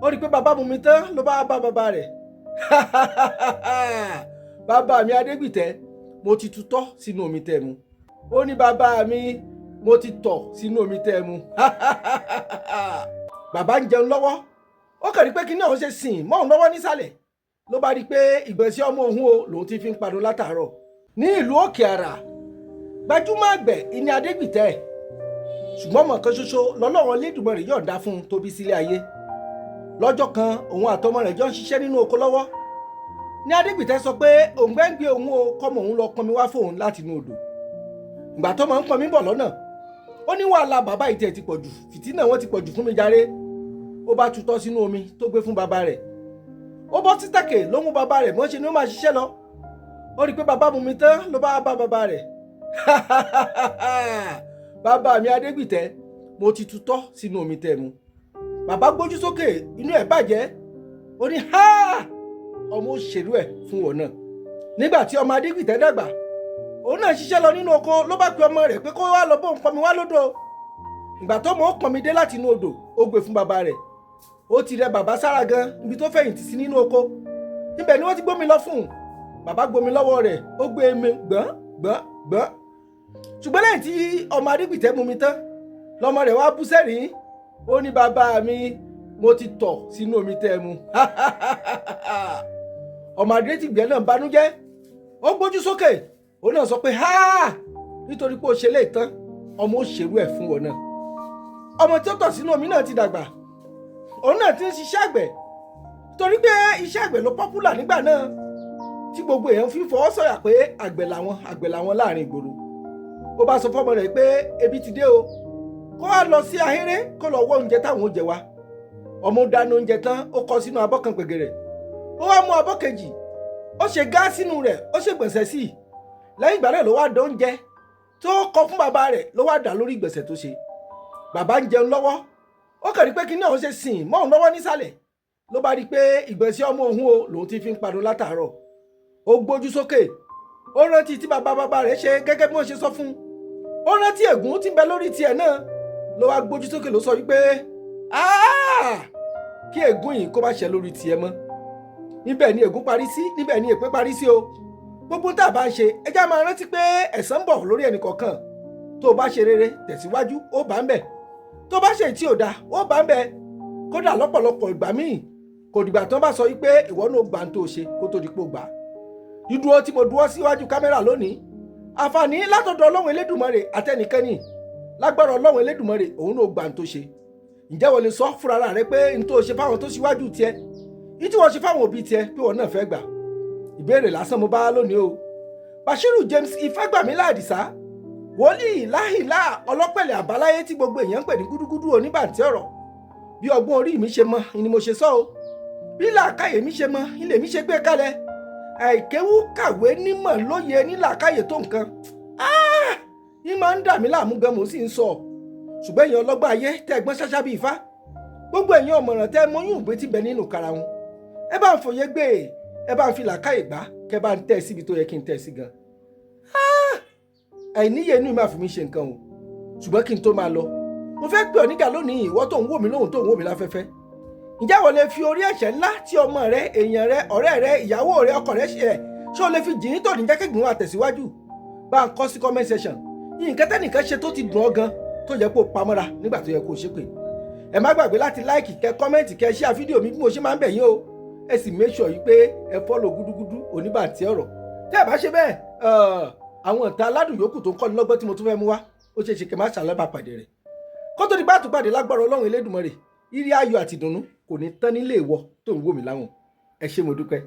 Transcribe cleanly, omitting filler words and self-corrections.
Ó rí i pé bàbá mumi tán, ló bá bá bàbá rẹ̀. "Bàbá mi Adégbìtẹ́, mo ti tutọ́ sínú omi tẹ́ mu." Ó ní, "Bàbá mi, mo ti tọ̀ sínú omi tẹ́ mu." Bàbá ń jẹun lọ́wọ́, ó kàn rí pé kí ní ọ̀hún ṣe sìn mọ́ òun lọ́wọ́ nísàlẹ̀, ló bá rí i pé ìgbọ̀nsẹ̀ ọmọ òun o lòun ti fi ń parun látàárọ̀. Ní ìlú Òkè Àrà, gbajúmọ̀ àgbẹ̀ ìní Adégbìtẹ́, ṣùgbọ́n ọmọ kan ṣoṣo lọ́lọ́run Elédùmarè yọ̀ǹda fún un tó bí sílé ayé. Lọ́jọ́ kan, òun àtọmọ rẹ̀ jọ ń ṣiṣẹ́ nínú oko lọ́wọ́ ní Adégbìtẹ́ sọ pé òǹgbẹ́ ń gbé òun o, kọ́mọ òun lọ pọnmi wá fóun láti inú odò. Ìgbà tó máa ń pọnmi bọ̀ lọ́nà, ó ní wàhálà bàbá ìtẹ̀ ti pọ̀ jù, fìtínà wọn ti pọ̀ jù fún mi jàre. Ó bá tutọ́ sínú omi tó gbé fún bàbá rẹ̀. Ó bọ́ títàkè ló mú bàbá rẹ̀ mọ́ ṣe ni ó máa ṣiṣẹ́ lọ. Ó rí i pé bàbá mú mi tán, ló bá bá bàbá rẹ̀. "Bàbá mi Adégbìtẹ́, mo ti tutọ́ sínú omi tẹ́ mu." Bàbá gbójú sókè, inú ẹ̀ bàjẹ́. Ó ní, "Ha, ọmọ òṣèlú ẹ̀ fún wọn náà." Nígbà tí ọmọ Adégbìtẹ́ dàgbà, òun náà ṣiṣẹ́ lọ nínú oko, ló bá pe ọmọ rẹ̀ pé kó wá lọ bóun pọnmi wá lódò. Ìgbà tó mọ̀ ó pọnmi dé láti inú odò, ó gbé fún bàbá rẹ̀. Ó ti rẹ bàbá sára gan ibi tó fẹ̀yìntì sí nínú oko. Ibẹ̀ ni wọ́n ti gbómi lọ fún un. Bàbá gbomi lọ́wọ́ rẹ̀, ó gbé mi gbọ́n gbọ́n gbọ́n. Ṣùgbọ́n lẹ́yìn tí ọmọ Adégbìtẹ́ mumi tán, lọ́mọ rẹ̀ wá bú sẹ́rìn. Ó ní, "Bàbá mi, mo ti tọ̀ sínú omi tẹ́ mu." Ọmọ Adégbìtẹ́ náà banújẹ́, ó gbójú sókè, òun náà sọ pé, "Ha, nítorí pé ó ṣe lè tán, ọmọ ó ṣerú ẹ̀ fún wọn náà." Ọmọ tí ó tọ̀ sínú omi náà ti dàgbà, òun náà ti ń ṣiṣẹ́ àgbẹ̀, torí pé iṣẹ́ àgbẹ̀ ló popular nígbà náà tí gbogbo èèyàn fi fọwọ́ sọ̀yà pé àgbẹ̀ làwọn, àgbẹ̀ làwọn láàrin ìgboro. Ó bá sọ fọ́mọ rẹ̀ pé ebi ti dé o, kó wá lọ sí ahéré, kó lọ wọ oúnjẹ táwọn ó jẹ wá. Ọmọ dáná oúnjẹ tán, ó kọ sínú abọ́ kan pẹ̀gẹ̀rẹ̀. Ó wá mú abọ́ kejì, ó ṣe gá sínú rẹ̀, ó ṣe gbọ̀nsẹ̀ sí i. Lẹ́yìn ìgbà náà ló wá dán oúnjẹ tó kọ fún bàbá rẹ̀, ló wá dà lórí ìgbọ̀nsẹ̀ tó ṣe. Bàbá ń jẹun lọ́wọ́, ó kàn rí pé kí ní ọ̀hún ṣe sìn mọ́ òun lọ́wọ́ nísàlẹ̀, ló bá rí i pé ìgbọ̀nsẹ̀ ọmọ òun o lòun ti fi ń parun látàárọ̀. Ó gbójú sókè, ó rántí tí bàbá bàbá rẹ̀ ṣe gẹ́gẹ́ bí wọ́n ṣe sọ fún un. Ó rántí ègún tí ń bẹ lórí tiẹ̀ náà, ló wá gbójú sókè, ló sọ wípé, "Kí ègún yìí kó má ṣe lórí tiẹ̀ mọ́." Níbẹ̀ ni ègún parí sí, níbẹ̀ ni èpè parí sí o. Gbogbo tá a bá ń ṣe, ẹ já máa rántí pé ẹ̀san ń bọ̀ lórí ẹnì kọ̀ọ̀kan. Tó o bá ṣe rere, tẹ̀síwájú, ó bá ń bẹ̀. Tó o bá ṣe tí ò dáa, ó bá ń bẹ̀. Kódà lọ́pọ̀lọpọ̀ ìgbà míì, kò dìgbà tó bá sọ wípé ìwọ náà gbà ń tó o ṣe kó tó di pé o gbà á. Dídúró tí mo dúró síwájú kámẹ́rà lónìí, àǹfààní látọ̀dọ̀ Ọlọ́run Elédùmarè àtẹnìkẹ́ni. Lágbára Ọlọ́run Elédùmarè, òun náà gbà ń tó ṣe. Ǹjẹ́ wọ́n lè sọ fúnra rẹ pé n tó ṣe fáwọn tó ṣíwájú tiẹ̀ ní tí wọ́n ṣe fáwọn òbí tiẹ̀ pé wọ́n náà fẹ́ gbà? Ìbéèrè lásán mo bá lónìí o. Bashiru James Ifágbàmílà Àdìsá, wòlíì láhìlá ọlọ́pẹ̀lẹ̀ àbáláyé tí gbogbo èèyàn ń pè ní Gúdúgúdú Oníbàntí ọ̀rọ̀. Bí ọgbọ́n orí mi ṣe mọ ni mo ṣe sọ o. Bí làákàyè mi ṣe mọ ilé mi ṣe gbé kalẹ̀. Àìkéwú kàwé nímọ̀ lóye ní làákàyè tó nǹkan yín máa ń dà mí láàmú gan, mo sì ń sọ. Ṣùgbọ́n èèyàn ọlọ́gbọ́n ayé tẹ́ ẹ̀gbọ́n ṣáṣá bíi ifá, gbogbo èèyàn ọ̀mọ̀ràn tẹ́ mọ́yún ìgbé tí bẹ nínú kara wọn, ẹ bá ń fòye gbé, ẹ bá ń fi làákàyè gbá, kẹ bá ń tẹ́ síbi tó yẹ kí n tẹ́ sí gan. Àìníye inú mi àfi mi ṣe nǹkan o. Ṣùgbọ́n kí n tó máa lọ, mo fẹ́ pè ọ́ nígà lónìí, ìwọ tó ń wò mí lóhùn, tó ń wò mí láfẹ́fẹ́. Ǹjẹ́ wọ́n lè fi orí ẹ̀ṣẹ̀ ńlá tí ọmọ rẹ, èèyàn rẹ, ọ̀rẹ́ rẹ, ìyàwó rẹ, ọkọ rẹ ṣe ẹ̀, ṣé o lè fi jìn tó ní jẹ́kẹ̀gbọ́n wa tẹ̀síwájú? Bá ń kọ sí comment section nǹkan tẹ́nìkan ṣe tó ti dùn ọ́ gan, tó yẹ kó pamọ́ra nígbà tó yẹ kó ṣépè. Ẹ má gbàgbé láti like, kẹ comment, kẹ share fídíò mi bí mo ṣe máa ń bẹ̀ yín o. Ẹ sì make sure yìí pé ẹ follow Gúdúgúdú Oníbàntí ọ̀rọ̀. Tẹ́ ẹ bá ṣe bẹ́ẹ̀, àwọn ìta aládùn yòókù tó ń kọ́ni lọ́gbọ́n tí mo tún fẹ́ mú wá, ó ṣeé ṣe kẹ́ má ṣàlàbà pàdé rẹ̀. Kó tó di bá àtúpàdé, lágbára Ọlọ́run Elédùmarè, ire, ayọ̀ àti ìdùnnú kò ní tán nílé ìwọ tó ń wò mí láwọn. Ẹ ṣé, mo dúpẹ́.